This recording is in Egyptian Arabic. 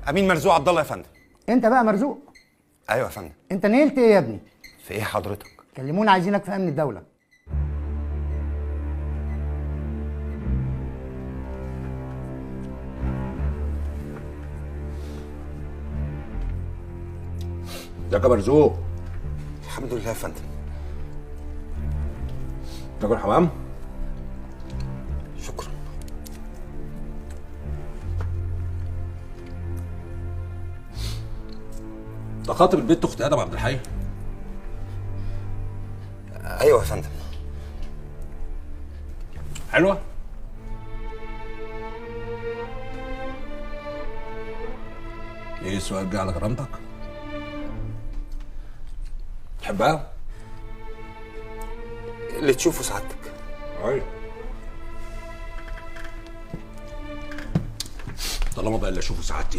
امين مرزوق عبد الله يا فندم. انت بقى مرزوق؟ ايوه يا فندم. انت نيلت ايه يا ابني؟ في ايه حضرتك؟ كلمونا عايزينك في امن الدولة. ازيك يا مرزوق؟ الحمد لله يا فندم. تاكل حمام؟ شكرا. ده خاطب البنت اخت ادم عبد الحي. ايوه يا فندم. حلوة؟ ايه السؤال جه على كرامتك؟ تحبها؟ اللي تشوفه سعادتك. ايوه. طالما بقى اللي اشوفه سعادتي